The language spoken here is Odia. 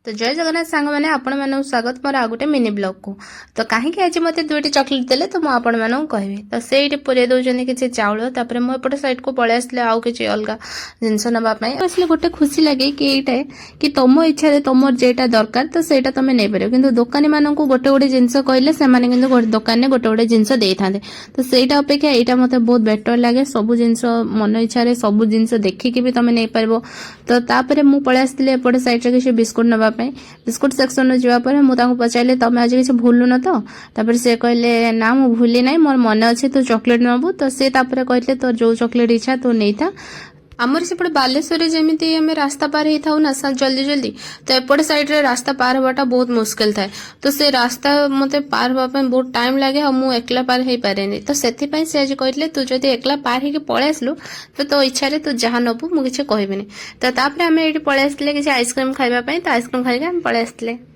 ତ ଜୟ ଜଗନ୍ନାଥ ସାଙ୍ଗମାନେ, ଆପଣମାନଙ୍କୁ ସ୍ୱାଗତ ମୋର ଆଉ ଗୋଟେ ମିନି ବ୍ଲଗକୁ। ତ କାହିଁକି ଆଜି ମୋତେ ଦୁଇଟି ଚକୋଲେଟ୍ ଦେଲେ, ତ ମୁଁ ଆପଣମାନଙ୍କୁ କହିବି। ତ ସେଇଠି ପୁରେଇ ଦେଉଛନ୍ତି କିଛି ଚାଉଳ। ତାପରେ ମୁଁ ଏପଟେ ସାଇଡ଼କୁ ପଳେଇ ଆସିଲି ଆଉ କିଛି ଅଲଗା ଜିନିଷ ନେବା ପାଇଁ ଆସିଲେ। ଗୋଟେ ଖୁସି ଲାଗେ କି ଏଇଟା କି ତମ ଇଚ୍ଛାରେ ତମର ଯେଟା ଦରକାର, ତ ସେଇଟା ତମେ ନେଇପାରିବ। କିନ୍ତୁ ଦୋକାନୀମାନଙ୍କୁ ଗୋଟେ ଗୋଟେ ଜିନିଷ କହିଲେ ସେମାନେ କିନ୍ତୁ ଗୋଟେ ଦୋକାନରେ ଗୋଟେ ଗୋଟେ ଜିନିଷ ଦେଇଥାନ୍ତେ। ତ ସେଇଟା ଅପେକ୍ଷା ଏଇଟା ମୋତେ ବହୁତ ବେଟର ଲାଗେ। ସବୁ ଜିନିଷ ମନ ଇଚ୍ଛାରେ ସବୁ ଜିନିଷ ଦେଖିକି ବି ତମେ ନେଇପାରିବ। ତ ତାପରେ ମୁଁ ପଳେଇ ଆସିଥିଲି ଏପଟେ ସାଇଡ଼ରେ କିଛି ବିସ୍କୁଟ ନେବା ପାଇଁ। ବିସ୍କୁଟ ସେକ୍ସନରୁ ଯିବା ପରେ ମୁଁ ତାଙ୍କୁ ପଚାରିଲି, "ତମେ ଆଜି କିଛି ଭୁଲୁନ ତ?" ତାପରେ ସେ କହିଲେ, "ନା, ମୁଁ ଭୁଲି ନାହିଁ, ମୋର ମନେ ଅଛି, ତୁ ଚକୋଲେଟ ନେବୁ।" ତ ସେ ତାପରେ କହିଲେ, "ତୋର ଯୋଉ ଚକୋଲେଟ ଇଚ୍ଛା ତୁ ନେଇଥା।" ଆମର ସେପଟେ ବାଲେଶ୍ୱରରେ ଯେମିତି ଆମେ ରାସ୍ତା ପାର ହେଇଥାଉ ନା ଜଲ୍ଦି ଜଲ୍ଦି, ତ ଏପଟେ ସାଇଡରେ ରାସ୍ତା ପାର ହେବାଟା ବହୁତ ମୁସ୍କିଲ ଥାଏ। ତ ସେ ରାସ୍ତା ମୋତେ ପାର ହେବା ପାଇଁ ବହୁତ ଟାଇମ୍ ଲାଗେ ଆଉ ମୁଁ ଏକଲା ପାର ହେଇପାରେନି। ତ ସେଥିପାଇଁ ସେ ଆଜି କହିଥିଲେ, "ତୁ ଯଦି ଏକଲା ପାର ହେଇକି ପଳେଇ ଆସିଲୁ, ତ ତୋ ଇଚ୍ଛାରେ ତୁ ଯାହା ନେବୁ, ମୁଁ କିଛି କହିବିନି।" ତ ତାପରେ ଆମେ ଏଇଠି ପଳେଇ ଆସିଥିଲେ କିଛି ଆଇସ୍କ୍ରିମ୍ ଖାଇବା ପାଇଁ। ତ ଆଇସ୍କ୍ରିମ୍ ଖାଇକି ଆମେ ପଳେଇ ଆସିଥିଲେ।